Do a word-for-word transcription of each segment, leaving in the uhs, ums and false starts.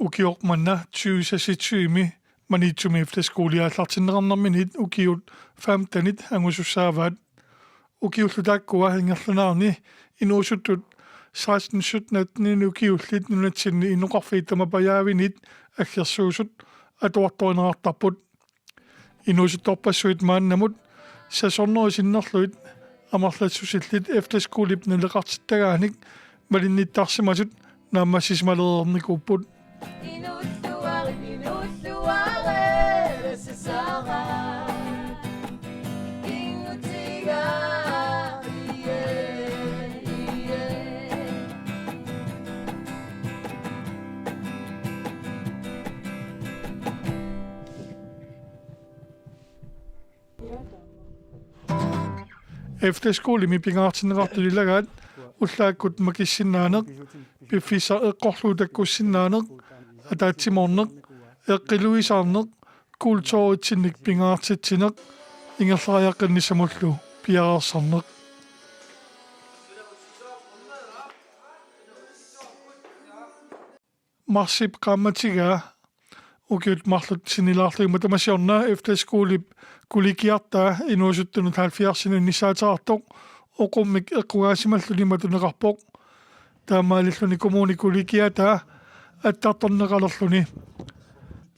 Ukioq manna tyve seksogtyve-mi Maniitsumi efterskole aallartinneqarnerminit ukiut femtenit angusussaavaat. Ukiullu taakkua ingerlaneranni inuusuttut seksten sytten attenit ukiullit nunatsinni innuqarfiit tamapajaavinit aggersuusut atuartorineqartarput. Inuusuttorpassuit maannamut sasornerit sinnerlugit amerlassusillit efterskolip naleqartittagaanik malinnittarsimasut naammassisimalereernikuupput. Efterskolimi pingaartinneqartut ilagaat ullaakkut makissinnaaneq, piffissaq eqqorlugu takkussinnaaneq, ataatsimoorneq, eqqiluisaarneq, kulturitsinnik pingaartitsineq, ingerlariaqqinnissamullu piareersarneq. Marsip qaammatigaa ukiut marluk sinnilaarlugit matuma siorna efterskolip kollegiartaa inuusuttunut halvfjerdsinut inissaateqartoq oqummik eqqugaassimalluni matuneqarpoq. Taamaalilluni kommuni kollegiataa attartorneqalerluni.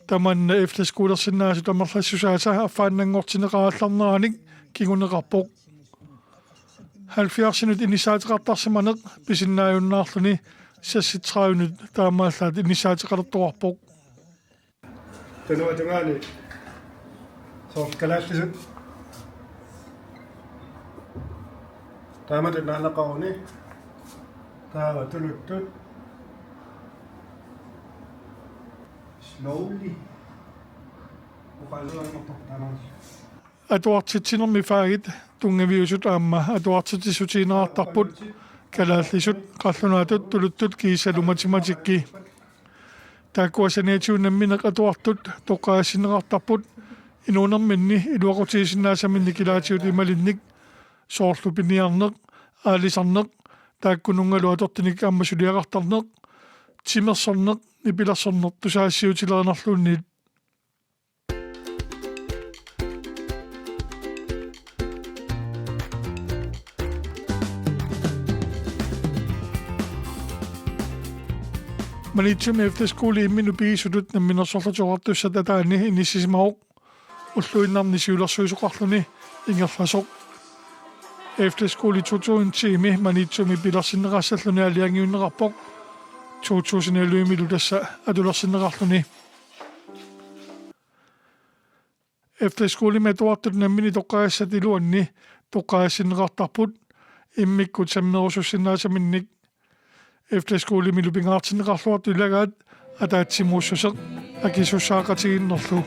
Tamanna efterskolersinnaasut amerlassusaasa affaannanngortinneqarallarneranik kinguneqarpoq. Halvfjerdsinut inissaateqartarsimaneq pisinnaajunnaarluni seksogtredivenut taamaallaat inissaateqalertoqarpoq. Tunua tungaani soorlu kalaallisut. Taamatut naalaqaruni. Taava tuluttut. Slowly. Oqaluanngortoq taamaalluni. Atuartitsinermi fagit tunngaviusut aamma atuartitsissutigineqartarput, kalaallisut, qallunaatut, tuluttut kiisalu matematikki. Taakkua saniatigut nammineq atuartut toqqagassinneqartarput inuunerminni iluaqutigisinnaassaminnik ilaatigut imalinnik, soorlu piniarneq, aalisarneq, taakkununngalu atortunik aamma suliaqartarneq, timersorneq, nipilersorneq tusagassiuutilerinerluunniit. Maniitsumi efterskole imminut pigisutut Namminersorlutik Oqartussat ataani inissisimavoq ulluinnarni siulersuisoqarluni ingerlasoq. Efterskole to tusind ti-mi Maniitsumi pilersinneqassalluni aalajangiunneqarpoq, to tusind elleve-milu tassa atulersinneqarluni. Efterskolimi atuartut nammineq toqqagassat iluanni toqqagassinneqartarput immikkut sammerusussinnaassaminnik. Efterskolimilu pingaartinneqarluartut ilagaat ataatsimuussuseq akisussaaqatigiinnerlu.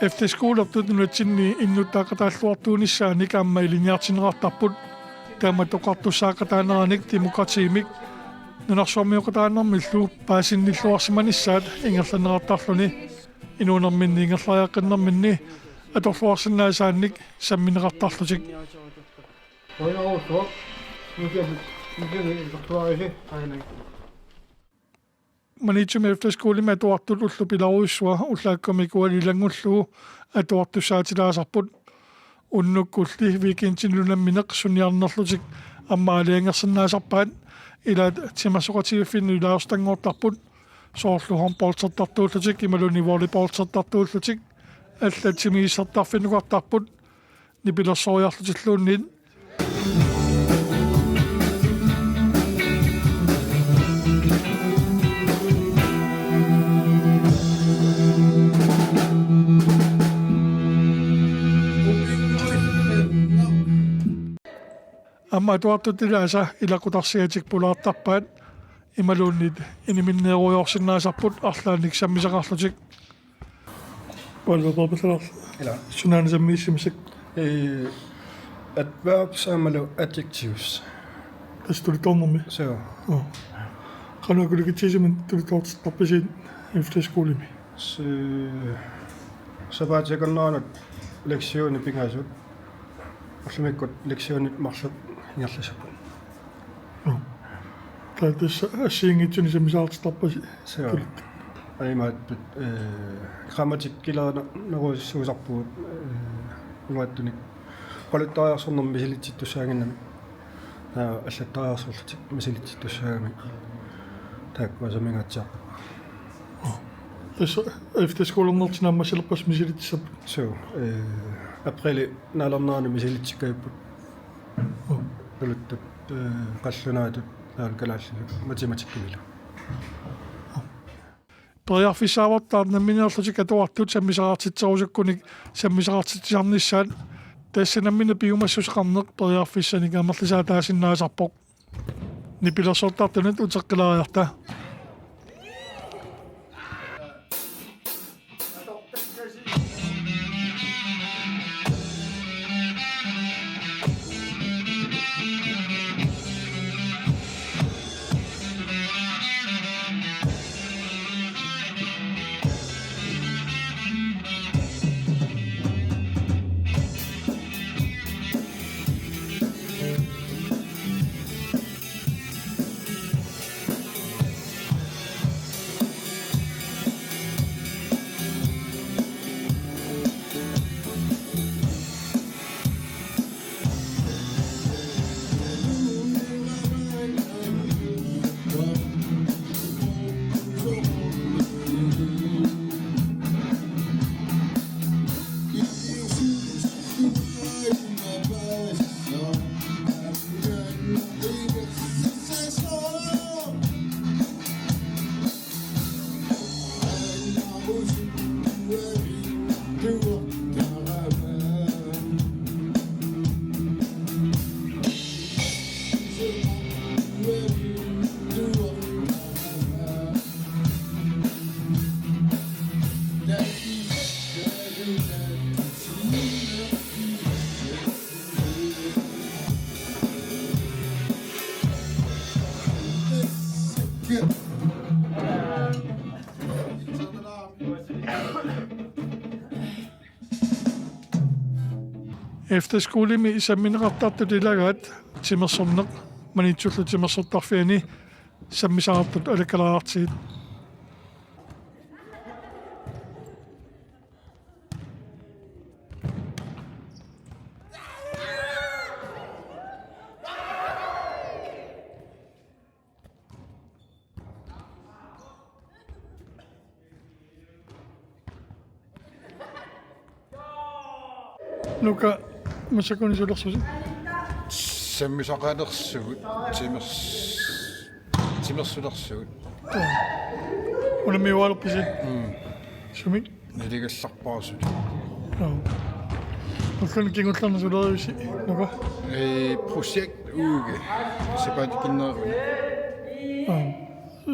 Efterskolertut nunatsinni innuttaaqataalluartuunissaanik aamma ilinniartinneqartarput. Taama toqqartussaaqataaneranik demokratiimik nunarsuarmioqataanermillu paasinnilluarsimanissaat ingerlanneqartarluni, inuunerminni ingerlariaqqinnerminni atorluarsinnaasaannik sammineqartarlutik. Maniitsumi efterskolimi atuartut ullut pilarujussua ullaakkumik uani ilanngullugu atuartussaatilaasarput. Unnukkulli weekendinilu nammineq sunniarnerlutik aamma aalajangersinnaasarpaat, ilaat timersoqatigiiffinnut ilaasortanngortarput, soorlu håndboldertartuullutik imaluunniit volleyballtertartuullutik, allat timigissartarfinnukartarput nipilersoriarlutilluunniit. Aamma atuartut ilaasa ilaquttarsiatik pulaartarpaat imaluunniit iniminneerujoorsinnaasarput arlaannik sammisaqarlutik. Uanga paapallalaarlu. Ila. Sunaana sammiissimasakka? Ee, adverbs aammalu adjectives. Tassa tulittoornermi? Suu. Joo. Qanoq akulikitsigisumik tuluttuartarpisi efterskolimi? Su-, sapaatip akunneranut lektionit pingasut. Ullumikkut lektionit marluk ingerlassapput. Nå. Taava tassa assigiinngitsunik sammisaqartittarpasi. Suu. Tulut. Aamma, eh, grammatikkilernerujussuusarpugut, eh, uattuni. Oqaluttariarsornermik misilitsittussaannginnami. Taava allattariarsorlutik misilitsittussaagami. Taakku samingaatsiarput. Tassa efterskolernertik naammassilerpassuit misilitsissapput. Suu, eh, aprilip naalernerani misilitsikkatsipput. Tuluttut, eh, qallunaatut, taavalu kalaallisut, matematikkimilu. Periarfissaavartaaq nammineerlutik atuartut sammisaqartitserusukkunik sammisaqartitsisarnissaat, tassa nammineq piumassuseqarneq periarfissanik amerlisaataasinnaasarpoq. Nipilersortartunut uteqqilaariarta. Efterskolimi sammineqartartut ilagaat timersorneq, Maniitsullu timersortarfiani sammisaqartut alakkalaartigit. Nuka, massakkut sulersusi? Sammisaqalersugut, timers-, timersulersugut. Unammiualerpisi? Mm. Sumik? Naligallarpaasut. Aa. Ulluni kingullerni sulerivisi, nuka? Ee, projektuge. Sapaatip akunnerani. Aa.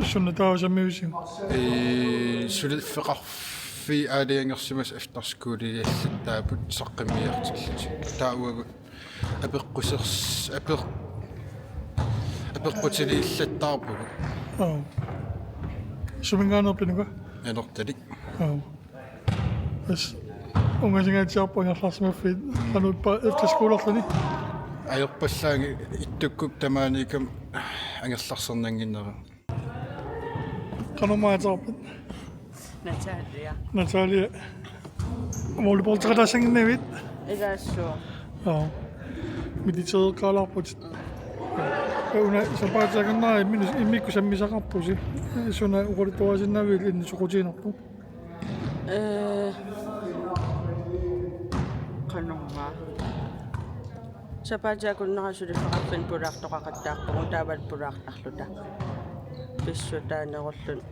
Suna taava sammivisiuk? Ee, suliffeqarfiit aalajangersimasut efterskoliliallattaapput saqqummiiartillutik. Taava uagut apeqqusers-, apeq-, apeqqutiliillattaarpugut. Aa. Suminngaanneerpit, nuka? Nanortalik. Aa. Tassa ungasinngaanniit angerlarsimaffiit, qanoq ippa efterskolerluni? Ajorpallaanngilaq, ittukkut tamaaniikkama angerlarsernannginnera. Qanormaa ateqarpit? Natalia. Natalia. Volleyball-eqataassannginnavit? Ilaassuu. Aa. Militereqqaalaarputit. Una sapaatip akunnera imminnut, immikkut sammisaqarpusi. Suna oqaluttuarisinnaavit ilinni soqutiginarpoq? Ee, qanormaa. Sapaatip akunnera suliffeqarfinnut pulaartoqaqattaarpugut, taavalu pulaartarluta. Pissutaanerulluni.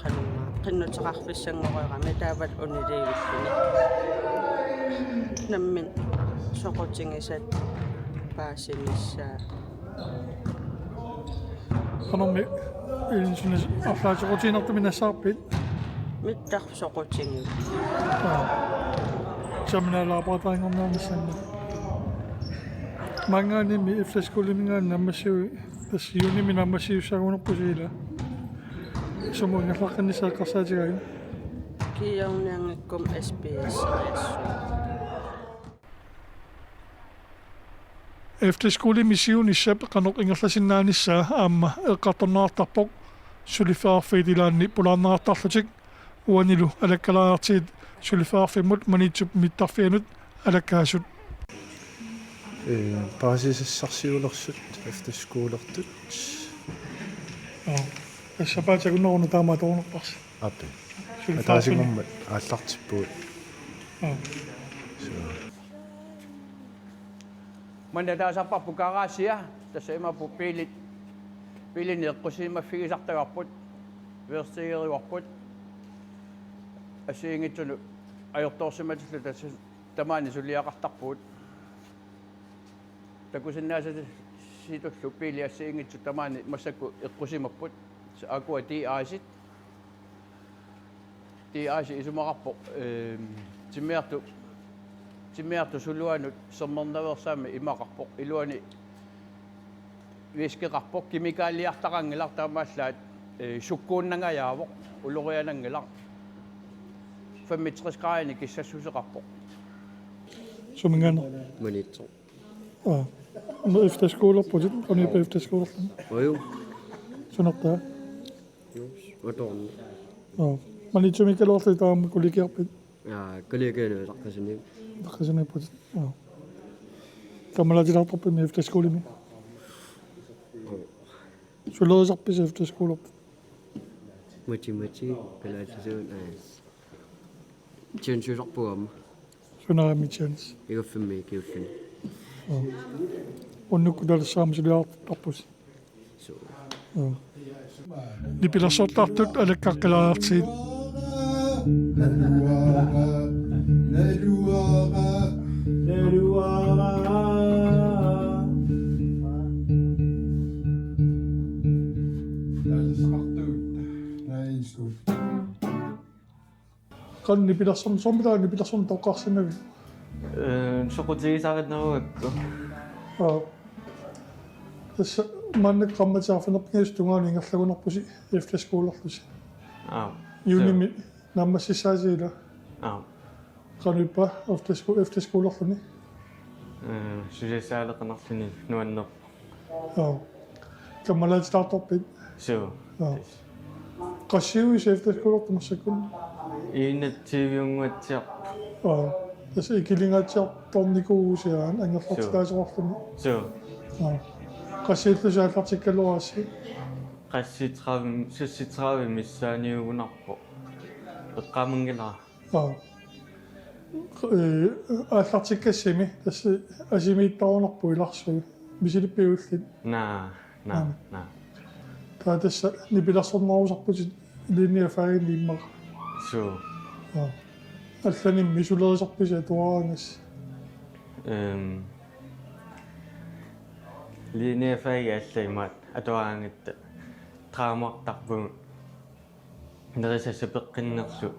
Qanormaa. Qinnuteqarfissanngoreerami, taavalu uniliivilluni. Nammineq soqutigisat paasinissaat. Qanormi ilinni suna arlaat soqutiginartumik nassaarpit? Mittarfik soqutigivoq. Aa. Terminalaapaataanngorniarnissanni. Maanngaanniimmi efterskoliminngaanniit naammassiui Tassa juunimi naammassiussaagunarpusi, ila sumut ingerlaqqinnissaa eqqarsaatigaagit. Kiiarnianngikkum S P S. Efterskolemi siunissap qanoq ingerlasinnaanissaa aamma eqqartorneqartarpoq suliffeqarfiit ilaanni pulaarneqartarlutik. Uanilu alakkalaariartigit suliffeqarfimmut Maniitsup mittarfianut alakkaasut. Ee, paasisassarsiulersut efterskolertut. Aa, tassa sapaatip akunneranut taama atorunarparsi. Aappi. Ataasinngormat aallartippugut. Aa. Maanna taasarparput garaasia, tassa imaappoq biilit, biilinik eqqusimaffigisartagarput, verstigeruarput, assigiinngitsunut ajortoorsimatillu tassa tamaani suliaqartarpugut. Takusinnaasasitullu biilit assigiinngitsut tamaani massakkut eqqusimapput. Tassa aakkua D-Ice-it. D-Ice isumaqarpoq, ehm, timmiartut, timmiartut suluanut sermernaveersaammi imaqarpoq. Iluani væskeqarpoq, kemikaliartaqanngilaq, taamaallaat, eh, sukkuunnangajaavoq, uloriananngilaq. Femogtres graadini kissassuseqarpoq. Suminngaanneerpit? Maniitsoq. Aa. Aamma efterskolerputit, qanoq ippa efterskolerluni? Aju. Sunertaa? Atorn. Aa. Maniitsumiikkaluarlutit taama kollegiarpit? Ja, kollegianut taqqasuni. Taqqasuniipputit. Aa. Kammalaatilaartarpit efterskolimi? Sulerisarpisi efterskolerpit? Matematik, kalaallisuut, aa. Tjensusarpugut aamma. Sunaami tjens. Iguffimmi ikiulluni. Unnukkut talassaama suliartarpusi. Suu. Nipilersortartut alakkaqqilaariartigit. Qanoq nipilersorn-, soormitaava nipilersorneq toqqarsimavit? Ee, soqutigisarineruakku. Aa. Tassa maannakkut qaammatit arfineq-pingasut tungaanut ingerlagunarpusi efterskolerlusi. Aa. Juunimi naammassissaasi, ila? Aa. Qanoq ippa eftersko-, efterskolerluni? Ee, suliassaaleqinerluni nuannerpoq. Aa. Kammalaatilaartarpit? Suu. Aa. Qassiuisi efterskolertut massakkut? Enogtyve-unnguatsiarpoq. Aa. Tassa ikilingaatsiartornikuuvusi aamma angerlartitaasoqarluni. Suu. Aa. Qassiullusi aallartikkaluarassi? Qassit tredive, seksogtredive missaaniugunarpoq. Eqqaamanngilara. Aa. Ee, aallartikkassimi tassa asimiittarunarpoq ilarsuit. Misilippiullit? Naa, naa, naa. Taava tassa nipilersornerusarputit linjefagini immaqa? Suu. Aa. Allanimmi sulerisarpisi atuaraangassi? Ehm. Linjefagi alla imaat atuaraangatta dramaartarpugut. Nerisassat peqqinnerlu.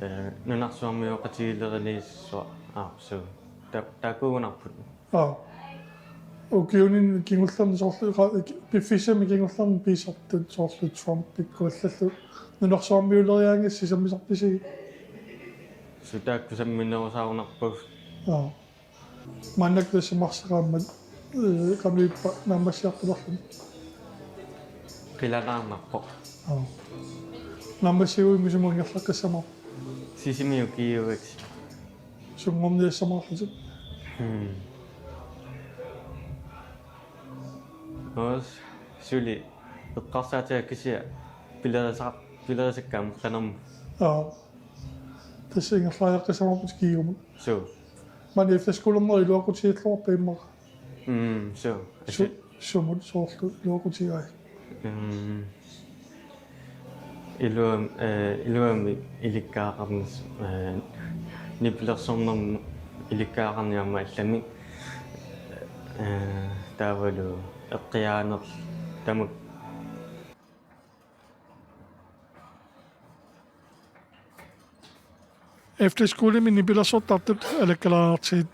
Ee, nunarsuarmioqatigiilerinissaa. Aa, suu. Ta-, taakkuugunarput. Aa. Ukiuni kingullerni soorlu qa-, piffissami kingullerni piisartut soorlu Trumpikkut allallu nunarsuarmiuleriaangassi sammisarpisigit? Suu, taakku samminerusaarunarpagut. Aa. Maannakkut tassa marsip qaammat, ee, qanoq ippa naammassiartulerluni? Qilanaarnarpoq. Aa. Naammassiguit sumut ingerlaqqissamaarpit? Sisimiut kiiuiksi. Sunngorniassamaarlutit? Hmm. Os, suli eqqarsaatigaara kisianni pilerisa-, pilerisakka amerlanermut. Aa. Tassa ingerlariaqqissamaarputit kiiumut. Suu. Maani efterskolernerit iluaqutigiilluarpit immaqa? Mm, suu. Su-, sumut soorlu iluaqutigaat? Mm. Iluam-, eh, iluamik ilikkagaqarnissaq, eh, nipilersornermut ilikkagaqarneq aamma allamik, eh, taavalu eqqiaaneq tamakku. Efterskolemi nipilersortartut alakkalaariartigit.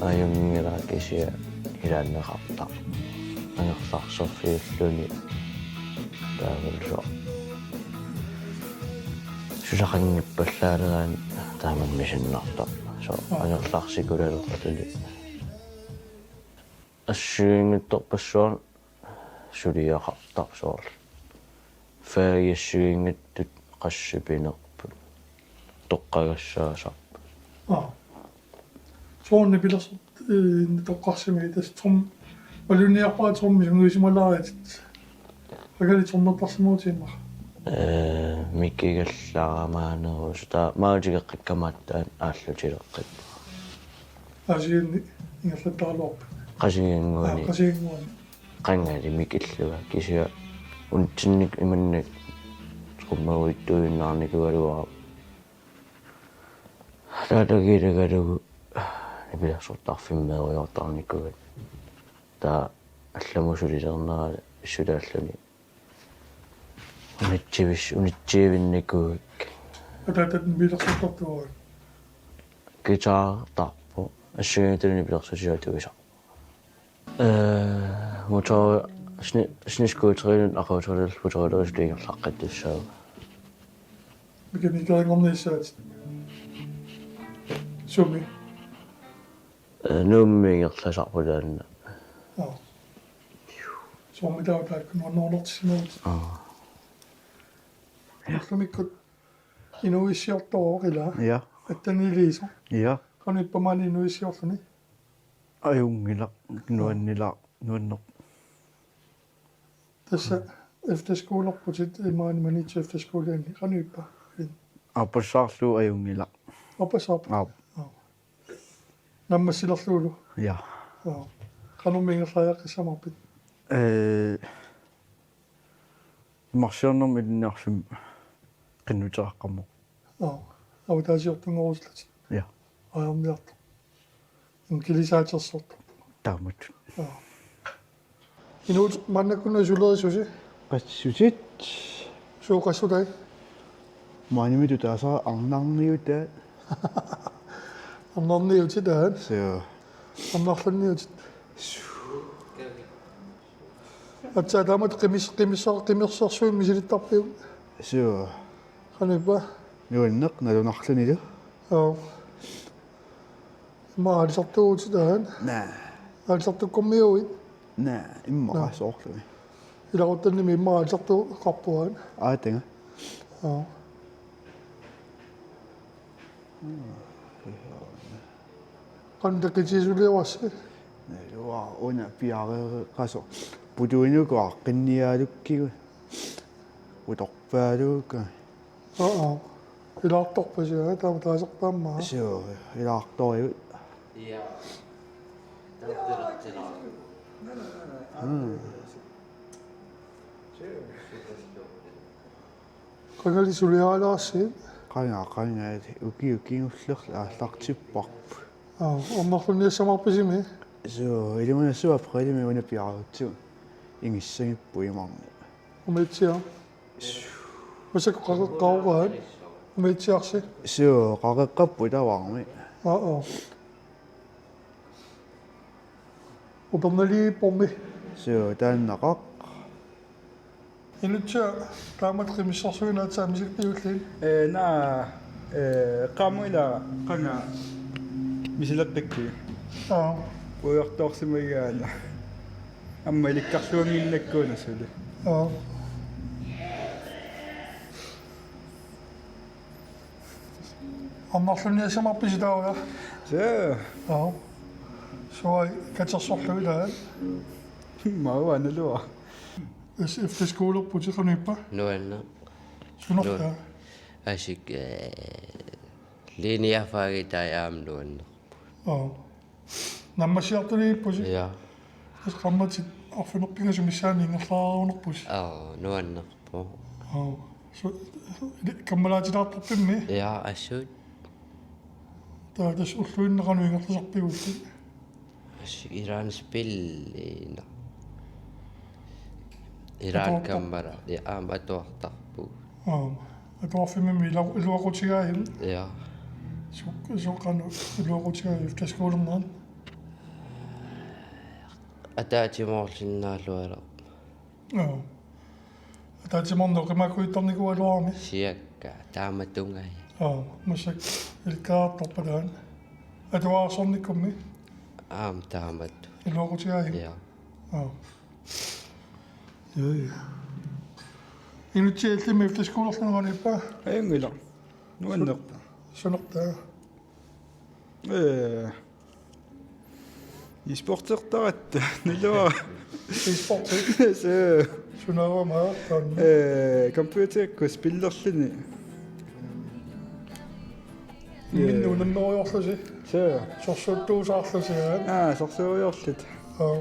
Ajunngilaq kisianni ilaanneqartarpoq. Angerlarsorfiulluni taavalu soorlu suleqanngippallaaleranni taama misinnartarpoq. Soorlu angerlarsikulalerluni. Assigiinngitsorpassuarnik suliaqartarpoq soorlu. Fagit assigiinngitsut qassit pinerput. Toqqagassaasarput. Aa. Soorlu nipilersortut, eh, toqqarsimagit tassa trum-, malunniarpara trommi sungiusimalaarit. Qangali trommertarsimavutit immaqa? Eh, mikigallarmaanerusoq. Taava maatigeqqikkamaattaaq aallutileqqippunga. Aasianni ingerlattaraluarpat. Qasigiannguani. Aa, Qasigiannguani. Qangali mikillunga kisianni unitsinnik imannak trommeruittuinnarnikuugaluarama. Taava takiilagalugu nipilersortarfimmeerujoortarnikuugatta. Taava allamut sulilernera pissutaalluni. Unitsivis-, unitsivinnikuugakkit. Ataatat nipilersortartuugakkit? Guitartarpoq. Assigiinngitsunik nipilersuutigalugu tuisarpoq. Eh, motor-, sne-, snescooterinik aquuterillugu motorilerisullu ingerlaqqittussaavugut. Mekanikerinngorniassaatit? Sumi? Eh, Nuummi ingerlasarput taanna. Aa. Soormi taava taakku nuannerunartissimavutit? Aa. Ullumikkut inuuissiortoq ilaa? Ja. Attaniiliisoq? Ja. Qanoq ippa maani inuuissiorluni? Ajunngilaq, nuannilaq, nuanneq. Tassa efterskolerputit imaani Maniitsup efterskoliani, qanoq ippa? Aappassaarlugu ajunngilaq. Aappassaarput? Aap. Aa. Naammassilerlugulu? Ja. Aa. Qanormi ingerlariaqqissamarpit? Eh, Imarsiornermi ilinniarfimmi qinnuteqaqqammerpoq. Aa, avataasiortunngorusullatit. Ja. Ajorniartoq. Inuit kilisaatersortoq. Taamatut. Aa. Inuit maannakkut sulerisusi? Qassutit. Suut qassutai? Maanimitut taasa arnarniutaa. Arnarniutit, aa? Suu. Arnarlunniutit. Suu. Aatsaat taamatut qimis-, qimissor-, qimersorsuit misilittarpiuk? Suu. Qanoq ippa? Nuanneq nalunarlunilu. Joo. Immaqa aalisartuuvutit taanna? Naa. Aalisartukkormiuuit? Naa, immaqa. Naa. Soorlumi. Ilaquttannimi immaqa aalisartuuqarpugut. Aatanga. Joo. Qanoq takkutiisuliorassi? Naluara una piareeqqasoq. Putuinuku aaqqinniaalukkigu. Utorpaaluuku. Aa, aa. Ilaartorpasi, aa, taama taasarpaammaa. Suu, ilaartorigut. Ja. Hmm. Qangali suliaraluarsi? Qanga, qanga, uki, uki kingullerlu aallartipparput. Aa, amerlunniassamarpisimi? Suu, ilimanassu aprilimi una piarutsigu. Ingissagipput imarmi. Umiatsiaq? Massakkut qaqeqqaarpaat? Umiatsiarsi? Suu, qaqeqqapput tavarmi. Aa, aa. Upernaliippormi. Suu, taannaqaaq. Inutsiaq taamatut qimissorsuinnaat saamisikpiulliit? Ee, naa, ee, qaammuila qanga misilertakki. Aa. Puigortoorsimagigaana. Aamma ilikkarluannginnakkuuna suli. Aa. Amerlunniassamarpisi taava? Suu. Aa. Suai katersorlugu ilaa? Maua nalua. S F-skolerputit qanoq ippa? Nuanneq. Sunortaa? Nuan-, asik, eh, linjefagit taava aamma nuanneq. Aa. Naammassiartuliippusi? Ja. Tassa qaammatit arfineq-pingasut missaanni ingerlareernerpusi? Aa, nuannerpoq. Aa. Su-, su-, kammalaatilaartarpimmi? Ja, assut. Taava tassa ulluinnaq qanoq ingerlasarpigussi? Assut ilaanni spilliina. Ilaanni atuartar- kammala. Ja, aamma atuartarpugut. Aa. Atuarfimmimmi ilu-, iluaqutigaajum? Ja. Su-, suut qanoq iluaqutigaajut efterskolernerit? Ataatsimoorlinnaaluarpoq. Aa. Ataatsimoorneq oqimaakujuttarnikuugaluarami? Siakka, taamatungai. Aa, massakkut ilikkaartarpalaat. Atuarsornikkummi? Aamma taamatut. Iluaqutigaajut? Ja. Aa. Ja, ja. Inutsiallimmi efterskolerlugu qanoq ippa? Ajunngilaq. Nuanneq. Sunortaa? Ee. E-sportertaratta. Nalua. E-sporti? Suu. Sunaavama taanna? Ee, computerikkut spillerluni. Imminut unammerujoorlusi? Suu. Sorsuuttuusaarlusi, aa? Aa, sorsuujoorluta. Aa.